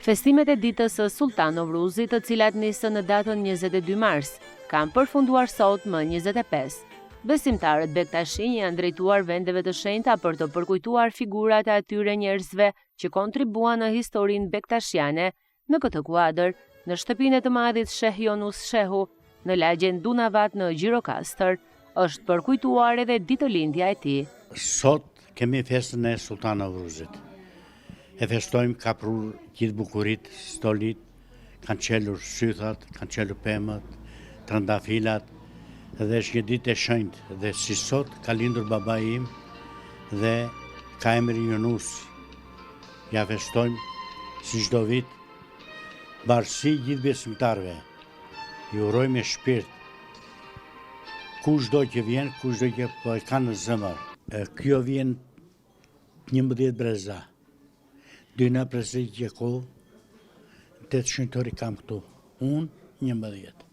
Festimet e ditës së Sulltan Novruzit, të cilat nisën në datën 22 mars, kanë përfunduar sot më 25. Besimtarët bektashinj janë drejtuar vendeve të shenjta për të përkujtuar figurat e atyre njerëzve që kontribuan në historinë bektashiane Në këtë kuadër, në shtëpinë e të madhit Sheh Jonuz Shehu, në lagjen Dunavat në Gjirokastër, është përkujtuar edhe ditëlindja e tij. Sot kemi festën e Sulltan Novruzit. E festojmë ka prurë gjithë bukuritë, stolitë, kanë çelur sythat, kanë çelur pemët, trëndafilat dhe është një ditë e shenjtë dhe si sot ka lindur babai im dhe ka emrin Jonuz. Ja festojmë si çdo vit mbarësi gjithë besimtarëve. I uroj me shpirt. Kushdo që vjen, kushdo që po e ka në zemër. Kjo vjen 11 breza. Dy në brezi që ku, tetë shenjtori kam këtu. Unë, 11.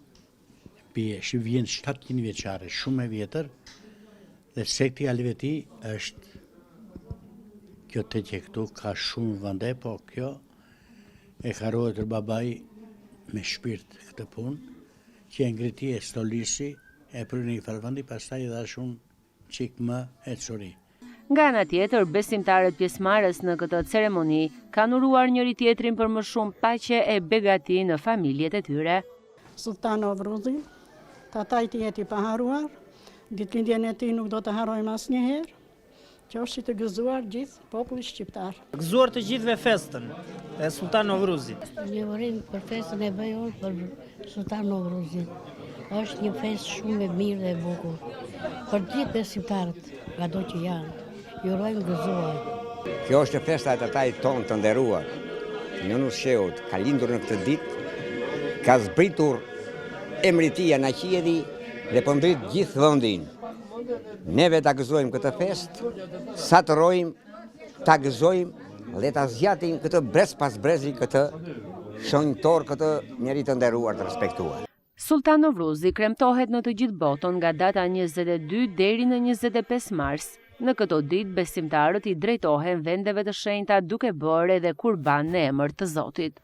Bie, që vjen 700 vjeçare, shumë e vjetër, dhe sekti Alveti është kjo teqe këtu, ka shumë vende, po kjo e ka ruajtur babai me shpirt këtë punë, që e ngriti e stolisi, e pruri në një farë vendi, pastaj i dhashë unë çik më ecuri. Nga ana tjetër, besimtarët pjesëmarrës në këtë ceremoni kanë uruar njëri-tjetrin për më shumë paqe e begati në familjet e tyre. Sulltan Novruzi, tatai të jetë i paharruar, ditëlindjen e tij nuk do ta harrojmë asnjëherë. Qofshi të gëzuar gjithë populli shqiptar. Gëzuar të gjithëve festën e Sulltan Novruzit. Një urim për festën e bëj unë për Sulltan Novruzin. Është një festë shumë e mirë dhe e bukur. Për gjithë besimtarët, ngado që janë, ju urojmë gëzuar. Kjo është festa e tatait tonë të nderuar. Jonuz Shehut ka lindur në këtë ditë, ka zbritur emri i tij nga qielli dhe po ndrit gjithë vendin. Neve ta gëzojmë këtë festë, sa të rrojmë, ta gëzojmë dhe ta zgjatim këtë brez pas brezi këtë shenjtor, këtë njeri të nderuar të respektuar. Sulltan Novruzi kremtohet në të gjithë botën nga data 22 deri në 25 mars. Në këto ditë besimtarët i drejtohen vendeve të shenjta duke bërë edhe kurban në emër të Zotit.